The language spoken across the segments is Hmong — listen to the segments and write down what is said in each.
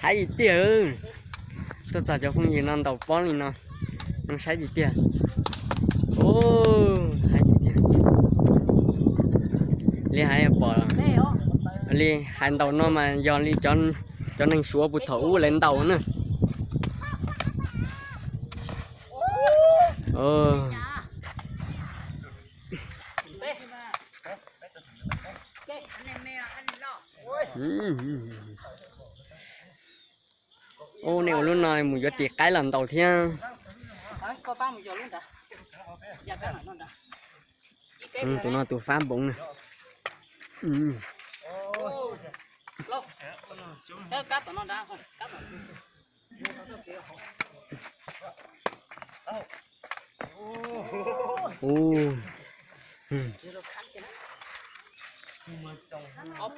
Haib tiag tiag. Tuaj txog cov phooj ywg no ntaus pob li no, zoo saib tiag tiag. Haib tiag tiag. Li hais pom li hais ntaus no mas yog li cov neeg Suav puag thaum ub lawv ntaus na. Ub, nej ua lub no mus yuav tis qaib los ntaus thiab. Tus no tus fab npoov na.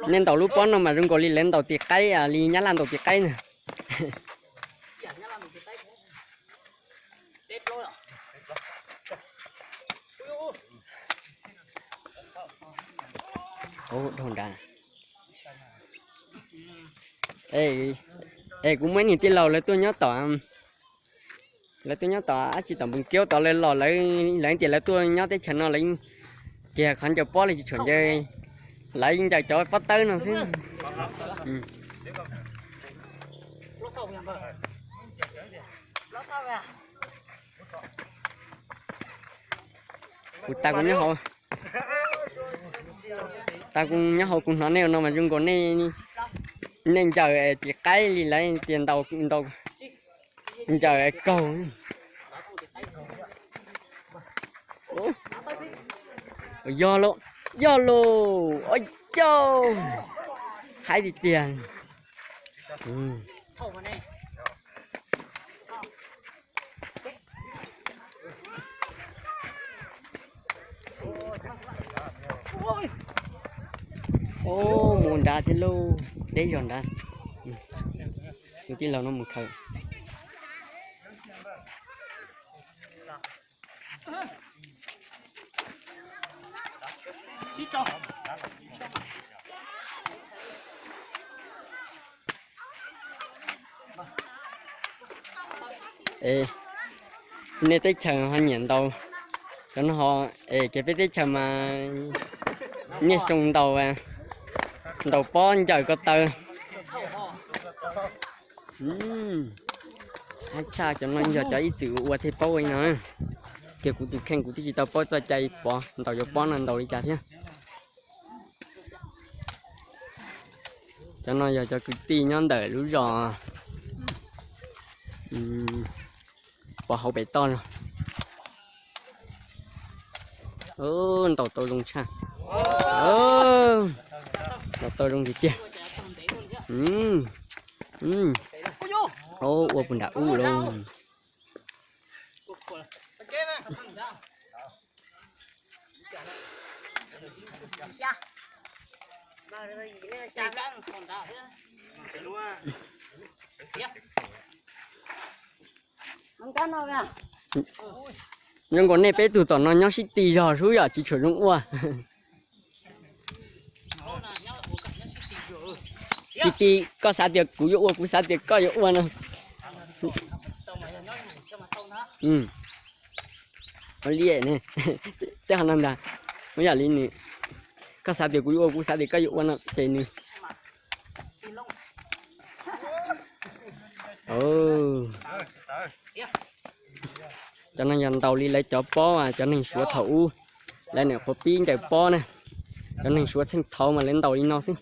Nej ntaus lub pob no mas zoo nkaus li lawv ntaus tis qaib, li Nyab Laj ntaus tis qaib na. Dhau nrad. Es kuv muaj ib niag tij laug lawv tuaj nyob tom, lawv tuaj nyob tom dab tsi tom npus kiab tod lawv los, lawv tias lawv tuaj nyob teb chaws no lawv kiag qhov ncaws pob li tsis tshua ncaws, lawv ncaws cov pob tawb no xwb. Kuv tas kuv nyob hauv, tas kuv nyob hauv kuv hnov nej ua no mas zoo nkaus nej ncaws tis qaib li lawv tias ntaus, ntaus ncaws kaug. Yog lauj, yog lauj, ua cas haib tiag tiag. Ub, mus nrad thiab lauj, deb zog nrad. Tus tij laug no mus khaws. Es nej teb chaws ho nyiam ntaus cov no ho, es kev peb teb chaws mas nyiam xyoo ntaus, ntaus pob ncaws ko taw. Haib tshaj, cov no yog cov ib txwm ua thiaj paub ua li no. Ces kuv tus kheej kuv twb tsis tau paub txoj cai pov ntaus cov pob no ntaus li cas thiab. Cov no yog cov kwv tij nyob ntawm lub zos pov hauv pem toj no. Ntaus tau zoo tshaj. Ntaus tau zoo tiag tiag. Ua puas nram ub lauj. Zoo nkaus nej peb tug tom no nyob sib ti zog sub yom, tsis tshua zoo ua. Ti ti, koj xav tias kuv yuav ua, kuv xav tias koj yuav ua no. Ua li ne, tej qhov no ntag, muab yam li nws, koj xav tias kuv yuav ua, kuv xav tias koj yuav ua no ces nws. Cov no yog ntaus li lawv cov pob, cov neeg Suav thaum ub, lawv nyuam qhuav pib ncaws pob na. Cov neeg Suav txheej thaud mas lawv ntaus li no xwb.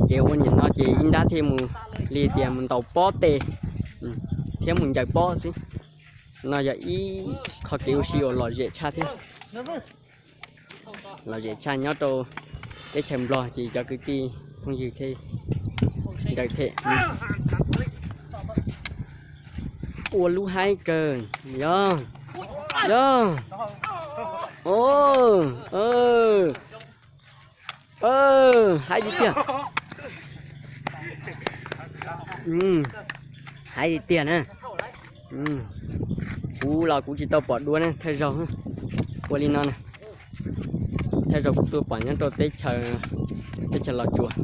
Ces ua nim no ces ib nrab thiaj mus li tias mus ntaus pob tes thiab mus ncaws pob xwb. No yog ib qho kev ua si uas lom zem tshaj thiab. Lom zem tshaj nyob rau teb chaws Nplog ces cov kwv tij phooj ywg thiaj ncaws thiab. Ua lub haib kawg, yog, yog. Haib tiag tiag. Haib tiag tiag na. Kuv los kuv tsis tau pom dua na, thawj zaug ua li no na. Thawj zaug kuv tuaj pom nyob rau teb chaws, teb chaws Los Tsuas.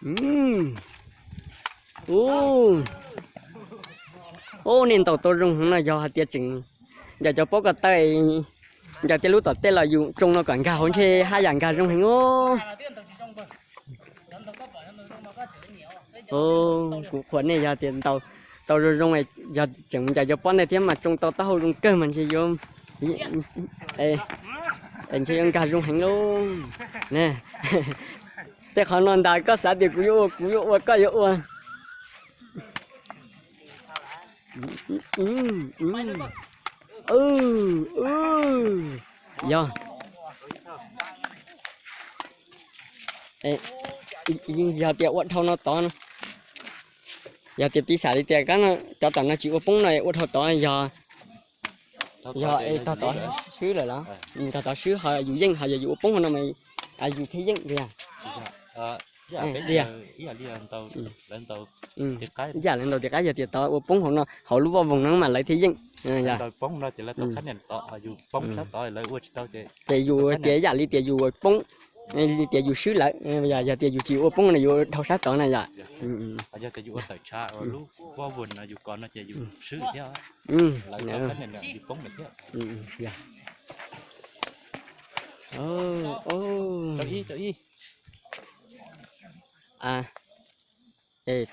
Mm. U, u, nej ntaus tau zoo heev no yog hais tias tseem ncaws cov pob ko taw, ncaws tej lub tom tej los yus tsoo no kom nkag hauv ntshe haj yam nkag zoo heev os. Kuv qhuas nej yog tias ntaus tau zoo zoo, yog tseem ncaws cov pob ntawd thiab mas tsoo tau taub hau zoo kawg mas ntshe yuav, ntshe yuav nkag zoo heev lauj. Tej qhov no ntag koj xav tias kuv yuav ua, kuv yuav ua, koj yuav ua. Yog, yog tias ua dhau no tod no, yog tias piv xam li tias cov tom no tsis ua poob no ua dhau tod yog, yog es tog tod swb lawm los? Tog tod swb ho yus yeej ho yog yus ua poob hauv no mas yus thiaj yeej tiag. Ib yam li ntaus tias qab yog tias tod ua poob hauv no hauv lub voj voog no mas lawv thiaj yeej. Ces yus tias ib yam li tias yus poob, li tias yus swb lawm, yog tias yus tsis ua poob no yus dhau sab tod na yom.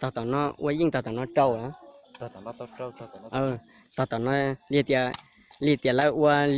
Tog tom no ua yeej tog tom no rau. Tog tom no li tias, li tias lawv ua